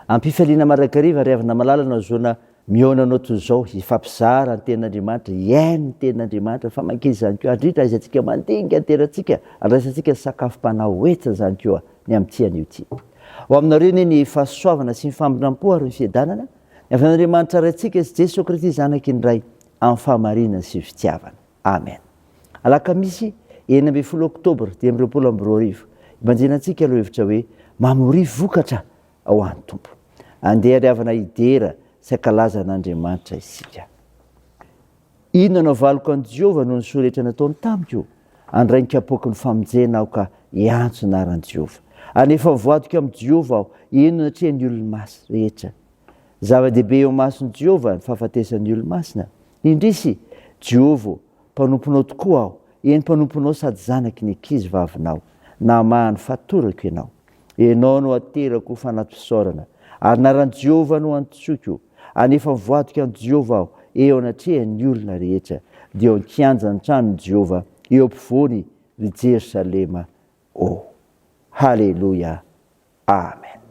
Am-pifaliana mandrakariva ry havana malala no ahazoana mihaona anao toy izao, hifampizara ny tenin'Andriamanitra, hihaino ny tenin'Andriamanitra, fa mankizy izany koa, ary indrindra ahaizantsika mandinika ny tenantsika, andraisantsika ny sakafom-panahy ho entina izany koa ny amin'ity anio ity. Ho aminareo anie ny fahasoavana sy ny famindram-po ary ny fiadanana, ny avy amin'Andriamanitra Raintsika sy Jesoa Kristy Zanaky ny Ray, amin'ny fahamarinana sy fitiavana. Amen. Alakamisy 16 Oktobra 2025, ibanjinantsika lohahevitra hoe Mamoria vokatra ho an'ny Tompo. Andeha ry havana hidera sy hankalaza an'Andriamanitra isika. Inona no havaliko an'i Jehovah noho ny soa rehetra nataony tamiko? Handray ny kapoaky ny famonjena aho ka hiantso ny anaran'i Jehovah. Ary efa voadiko amin'i Jehovah aho, eny anatrehan'ny olo-masina rehetra. Zava-dehibe eo imason'i Jehovah ny fahafatesan'ny olo-masina. Indrisy, Jehovah ô, mpanomponao tokoa aho, eny, mpanomponao sady zanaky ny ankizy vavinao. Namaha ny fatorako ianao. Ianao no aterako ho fanati-pisaorana, ary anaran'i Jehovah no antsoiko. Ary efa mivoadika an'i Jehovah aho eo anatrehan'ny olona rehetra, dia eo an-kianjan'ny tranon'i Jehovah, eo ampovoany, ry Jerosalema ô. Haleloia! Amen.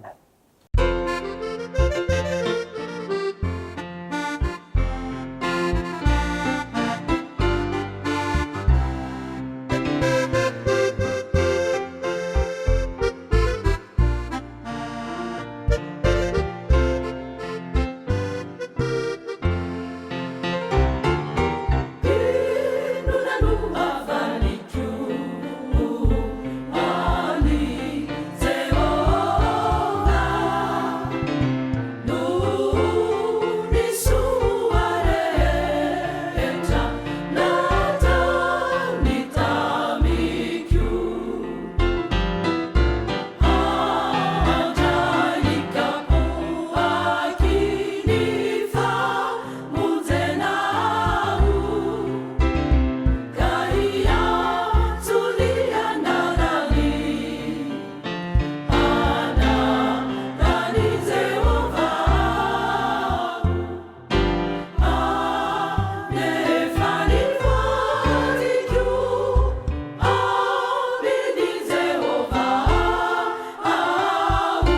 Inona no havaliko an'i Jehovah noho ny soa rehetra nataony tamiko? Handray kapoaky ny famonjena aho, ka hiantso ny anarany. Anaran'i Jehovah aho. Hanefa ny vadiko amin'i Jehovah aho,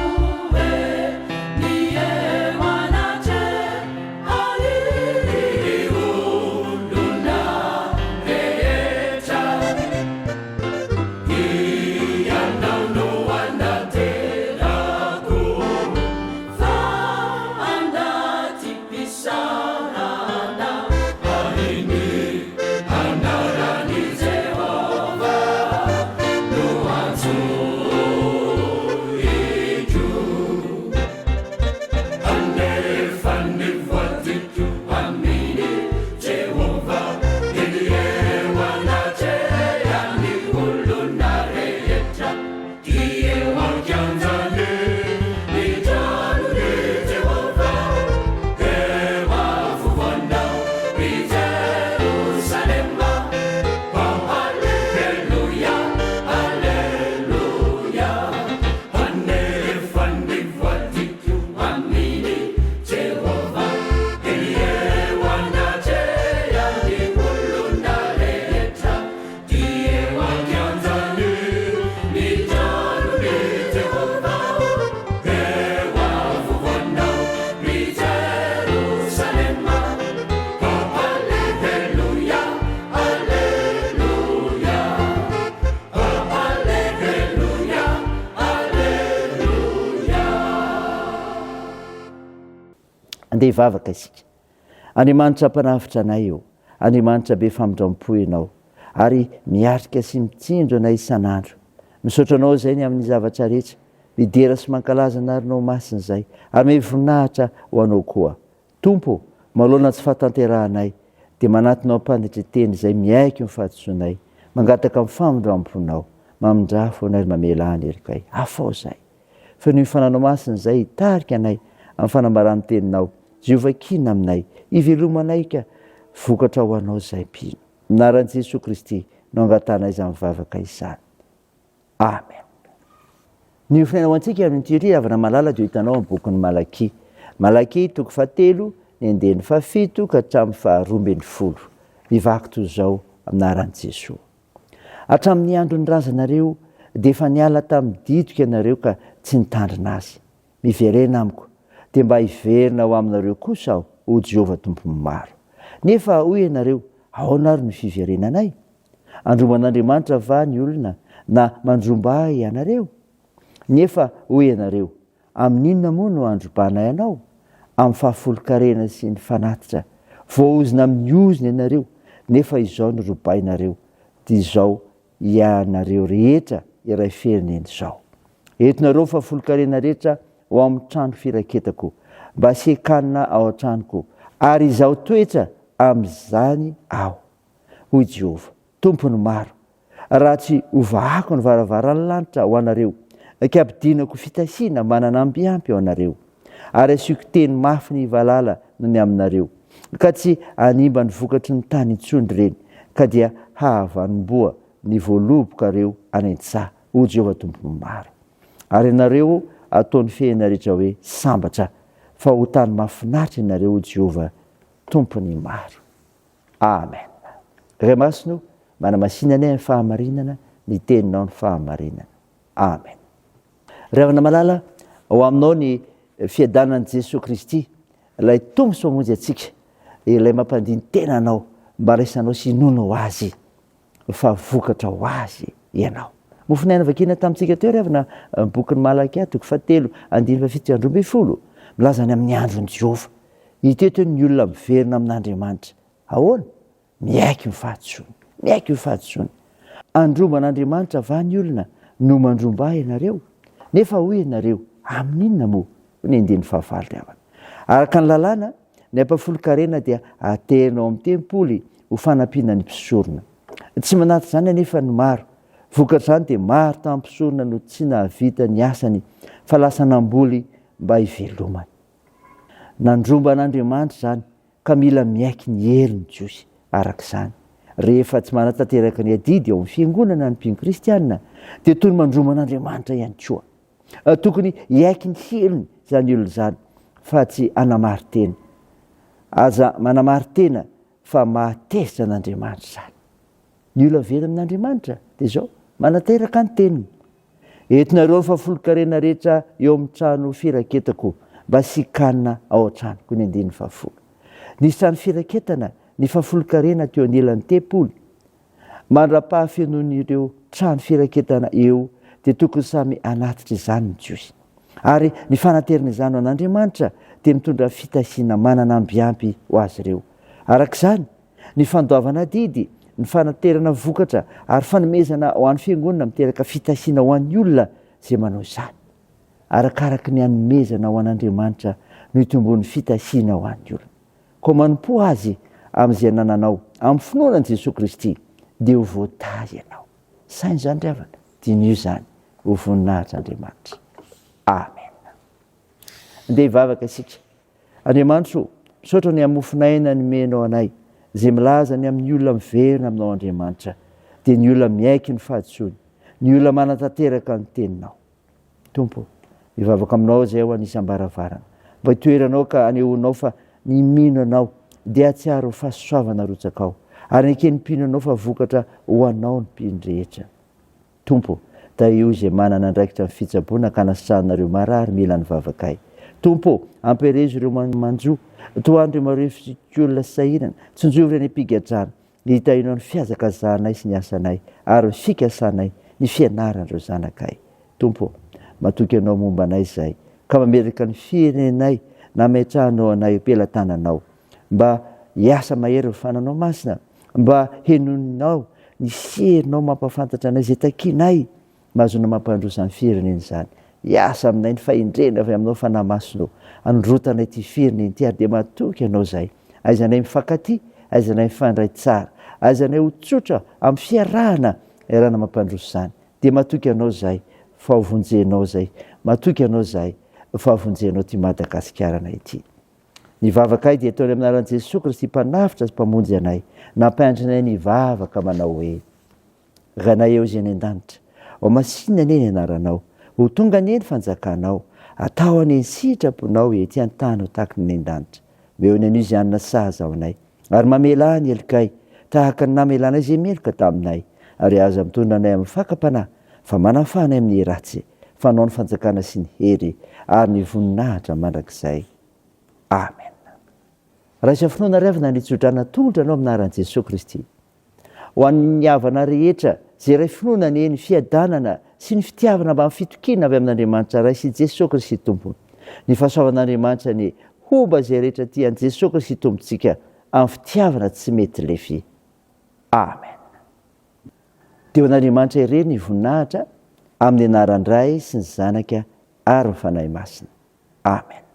eny eo anatrehan'ny olona rehetra. Ianao no anaterako. Fa anaty mpisarana. Ary ny anaran'i Jehovah no antsoiko. Hanefa ny voadiko amin'i Jehovah, eny eo anatrehan'ny olona rehetra. Dia eo an-kianjan'ny ny tranon'i Jehovah, eo afovoanao ry Jerosalema. Haleloia, haleloia. Hanefa ny voadiko amin'i Jehovah, eny eo anatrehan'ny olona rehetra. Dia eo an-kianjan'ny ny tranon'i Jehovah, eo afovoanao ry Jerosalema. Haleloia, haleloia. Haleloia, haleloia. Andeha hivavaka isika. Andriamanitra mpanavotra anay ô, Andriamanitra be famindram-po Ianao, ary miatrika sy mitsinjo anay isan'andro. Misaotra Anao izay ny amin'ny zavatra rehetra, midera sy mankalaza anarinao masina izay, ary mey voninahitra ho Anao koa. Tompo ô, manoloana ny tsy fahatanterahanay, dia manatona Ao am-panetren-tena izay miaiky ny fahadisoanay, mangataka ny famindram-ponao, mamindrafo anay ary mamelà ny helokay. Afaho izahay. Fenoy ny Fananao Masina izay hitarika anay amin'ny fanambaran'ny Teninao, izay hovakiana aminay, hivelomanay ka vokatra ho Anao izahay mpino. Amin'ny anaran'i Jesoa Kristy no angatahanay izany vavaka izany. Amen. Ny hofonaina ho antsika amin'ity ry havana malala dia hitanao amin'ny bokin'i Malakia. Malakia toko fahatelo, ny andininy fahafito ka hatramin'ny faharoa ambinifolo. Mivaky toy izao amin'ny anaran'i Jesoa. Hatramin'ny andron'ny razanareo dia efa niala tamin'ny didiko ianareo ka tsy nitandrina azy. Miverena amiko, dia mba hiverina ho aminareo kosa aho, hoy Jehovah Tompon'ny maro. Nefa hoy ianareo, Ahoana ary no fiverenanay? Andromban'Andriamanitra va ny olona, na mandromba ahy ianareo? Nefa hoy ianareo, Amin'inona moa no androbanay anao? Amin'ny fahafolon-karena sy ny fanatitra. Voaozona amin'ny ozona ianareo, nefa izao no robainareo, dia izao ianareo rehetra iray firenena izao. Entinareo ny fahafolon-karena rehetra ho ao amin'ny trano firaketako, mba hasian-kanina ao an-tranoko, ary izaho toetra amin'izany aho, hoy Jehovah, Tompon'ny maro, raha tsy hovahako ny varavaran'ny lanitra ho anareo, ka hampidinako fitahiana manana ambiampy ho anareo, ary asiako teny mafy ny valala noho ny aminareo, ka tsy hanimba ny vokatry ny tany intsony ireny, ka dia hahavanom-boa ny voalobokareo any an-tsaha, hoy Jehovah Tompon'ny maro. Ary ianareo hataon'ny fehina rehetra hoe sambatra, fa ho tany mahafinaritra ianareo, hoy Jehovah Tompon'ny maro. Amen. Ray Masina o, manamasina anay amin'ny fahamarinana, ny teninao ny fahamarinana. Amen. Ry havana malala, ho aminao ny fiadanan'i Jesoa Kristy, ilay Tompo sy Mpamonjy antsika, ilay mampandiny tena anao mba raisanao sy inoanao Azy fa vokatra ho Azy ianao. Mofon'aina vakiana tamintsika teo ry havana, bokin'i Malakia, toko fahatelo, andininy fahafito sy 12, milaza ny amin'ny andron'i Jehovah. Hita eto ny olona miverina amin'Andriamanitra. Ahoana? Miaiky ny fahadisoany. Miaiky ny fahadisoany. Andromba an'Andriamanitra va ny olona no mandromba ahy ianareo? Nefa hoy ianareo, amin'inona moa? Hoy ny andininy fahavalo ry havana. Araka ny lalàna, ny ampahafolon-karena dia aterina ao amin'ny tempoly ho fanampiana ny mpisorona. Tsy manaty izany anefa ny maro. Vokatr'izany dia maro tamin'ny mpisorona no tsy nahavita ny asany fa lasa namboly mba hivelomany. Nandromba an'Andriamanitra izany ka mila miaiky ny heriny ny Jiosy araka izany. Rehefa tsy manatanteraka ny adidy ao amin'ny fiangonana ny mpino kristiana dia toy ny mandromba an'Andriamanitra ihany koa. Tokony hiaiky ny helony izany olona izany fa tsy hanamari-tena. Aza manamari-tena fa mahatezitra an'Andriamanitra izany. Ny olona very amin'Andriamanitra dia izao, manateraka ny teniny. Entinareo ny fahafolonkarena rehetra eo amin'ny trano firaketako mba hasian-kanina ao an-tranoko, ny andininy fahafolo. Nisy trano firaketana ny fahafolonkarena teo anilan'ny tempoly. Mandra-pahafenoan'ireo trano firaketana eo dia tokony samy hanatitra izany ny Jiosy. Ary ny fanaterana izany ho an'Andriamanitra dia mitondra fitahiana manana ambiampy ho azy ireo. Araka izany, Ny fandoavana adidy, ny fanaterana vokatra ary fanomezana ho an'ny fiangonana miteraka fitahiana ho an'ny olona izay manao izany. Arakaraky ny anomezana ho an'Andriamanitra no itomboan'ny fitahiana ho an'ny olona. Koa manompoa Azy amin'izay anananao, amin'ny finoana an'i Jesoa Kristy, dia ho voatahy ianao. Saino izany ry havana, diniho izany, ho voninahitr'Andriamanitra. Amen. Andeha hivavaka isika. Andriamanitra o, misaotra ny amin'ny mofon'aina nomenao anay, izay milaza ny amin'ny olona miverina aminao Andriamanitra, dia ny olona miaiky ny fahadisoany, ny olona manatanteraka ny teninao. Tompo o, mivavaka aminao izay aho anisam-baravarana, mba hitoeranao ka anehoanao fa ny mino anao dia hahatsiaro ny fahasoavana arotsakao, ary neken'ny mpino anao fa vokatra ho anao ny mpino rehetra. Tompo, tahio izay manana andraikitra amin'ny fitsaboana ka anasitrahanareo marary mila ny vavakay. Tompo ô, ampiherezo ireo manjo, tohano ireo marefo sy olona sahirana, tsinjovy ireo any am-pigadrana, hitahianao ny fihazakazahanay sy ny asanay ary ny fikasanay, ny fianaran'ireo zanakay. Tompo ô, matoky Anao momba anay izahay, ka mametraka ny firenenay nametrahanao anay eo am-pelatananao, mba hiasa mahery ny Fananao Masina, Mba henoinao ny herinao mampahafantatra anay izay takianay mba hahazoana mampandroso izany firenena izany. Hiasa aminay ny fahendrena avy aminao Fanahy Masina ô. Anondrotanay ity firenena ity ary dia matoky Anao izahay. Aizanay mifankatia, aizanay mifandray tsara, aizanay ho tsotra amin'ny fiarahana iarahana mampandroso izany. Dia matoky Anao izahay fa ho vonjenao izay. Matoky Anao izahay fa ho vonjenao ity Madagasikaranay ity. Ny vavakay dia ataony amin'ny anaran'i Jesoa Kristy Mpanavotra sy Mpamonjy anay. Nampianatra anay ny hivavaka manao hoe, Ranay eo izay any an-danitra, ho masinina anie ny anaranao, ho tonga anie ny fanjakanao, atao anie ny sitraponao ety an-tany ho tahaka ny any an-danitra. Omeo ny anio izay hanina sahaza ho anay, ary mamelà ny helokay, tahaka ny namelanay izay meloka taminay, ary aza mitondra anay amin'ny fakam-panahy, fa manafaha anay amin'ny ratsy. Fa Anao ny fanjakana sy ny hery ary ny voninahitra mandrakizay. Amen. Raiso finoana ry havana ny tsodrano atolotra anao amin'ny anaran'i Jesoa Kristy. Ho an'ny havana rehetra izay iray finoana anie ny fiadanana sy ny fitiavana mba amin'ny fitokiana avy amin'Andriamanitra Ray sy Jesoa Kristy Tompo. Ny fahasoavan'Andriamanitra anie homba izay rehetra tia an'i Jesoa Kristy Tompontsika amin'ny fitiavana tsy mety lefy. Amen. Dia ho an'Andriamanitra irery ny voninahitra amin'ny anaran'ny Ray sy ny Zanaka ary ny Fanahy Masina. Amen.